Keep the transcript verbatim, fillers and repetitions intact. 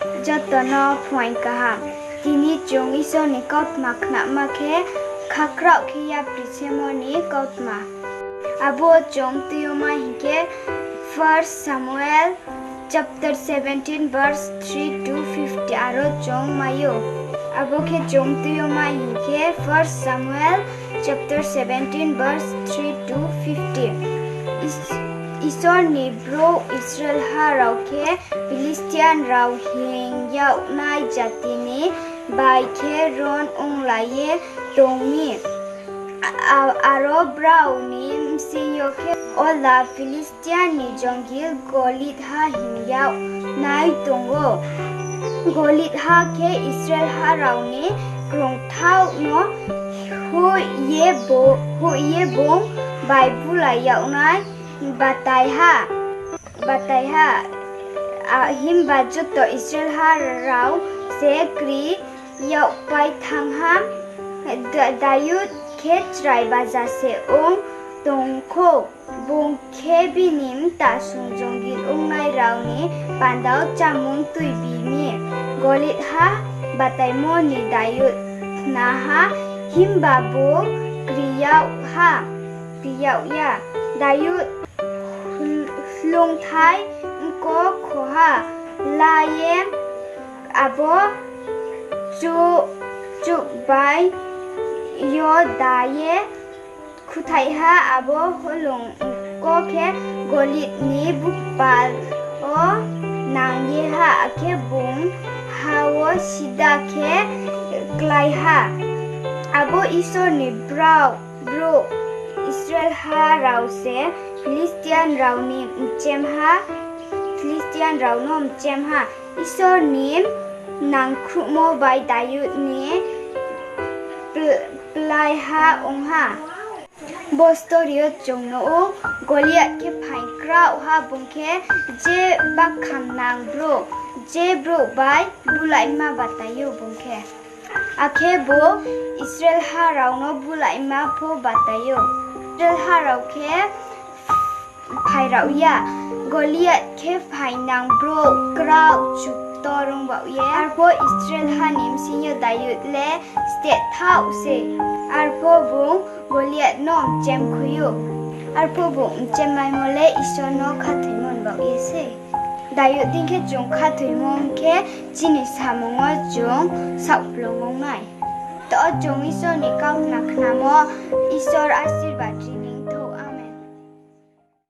Joto no phuaing kaham. Tini chung Isor ni kautma khnama khe, khakraoh khe yapri semo ni kautma. Abo chung tui yo ma hing khe, First Samuel chapter seventeen verse three to fifty aro chung mai ou. Abo khe chung tui yo ma hing khe, First Samuel chapter seventeen verse three to fifty. Is-, Isor ni brouh Israel ha rao khe Philistine rao hing yagnai jati ni bai khe ron onglai ye tong mi. A-, aro brao ni bsing yo khe ola Philistine ni jongil Goliat ha hing yagnai tong ou. Goliat ha khe Israel ha rao ni krungthaoh no hoih ye bo-, hoih ye bung bai bulai yagnai batai ha, batai ha. A, himba joto Israel ha rao se kri yagpai thanng ha, Da-, Dayud khe chrai baja se ong tong khou. Bung khe bini mtasung jongil ongnai rao ni panda wo chámung tuibi mi. Goliat ha bataimo ni Dayud khna ha, himba bo kri yag ha, kri yag ya. Dayud hloungthai mko khoha la ye abo chu-, chuh bai yo da ye khuthaiha abo hloung mko khe Goliat ni bupal wo nang ye ha, akhe bung ha wo sida khe klái ha. Abo Isor ni brao, brouh Israel ha rao se Philistine rao ni mchem ha, Philistine rao no mchem ha. Isor ni nangkhruhmo bai Dayud ni pl-, plái ha ong ha. Bo story yo chung nuh ou, Goliat khe phaing kraoh ha, bung khe je bakhamnang brouh, je brouh bai bulaima batai ou bung khe. Akhe bo Israel ha rao no bulaima pho batai ou. Israel ha rao khe phai rao ya, Goliat khe phaingnang brouh kraoh chuktor ong baoh ye. Arpho Israel ha ni bsing yo Dayud le steh thaoh se. Arpho bung Goliat no mchem khui ou. Arpho bung mchem maimo le Isor no khathoimo ni baoh ye se. Dayud dei khe chung khathoimo ong khe chini samung wo chung saohkplung ong nai. To chung Isor ni kautma khnamo, Isor asirbad ri ni.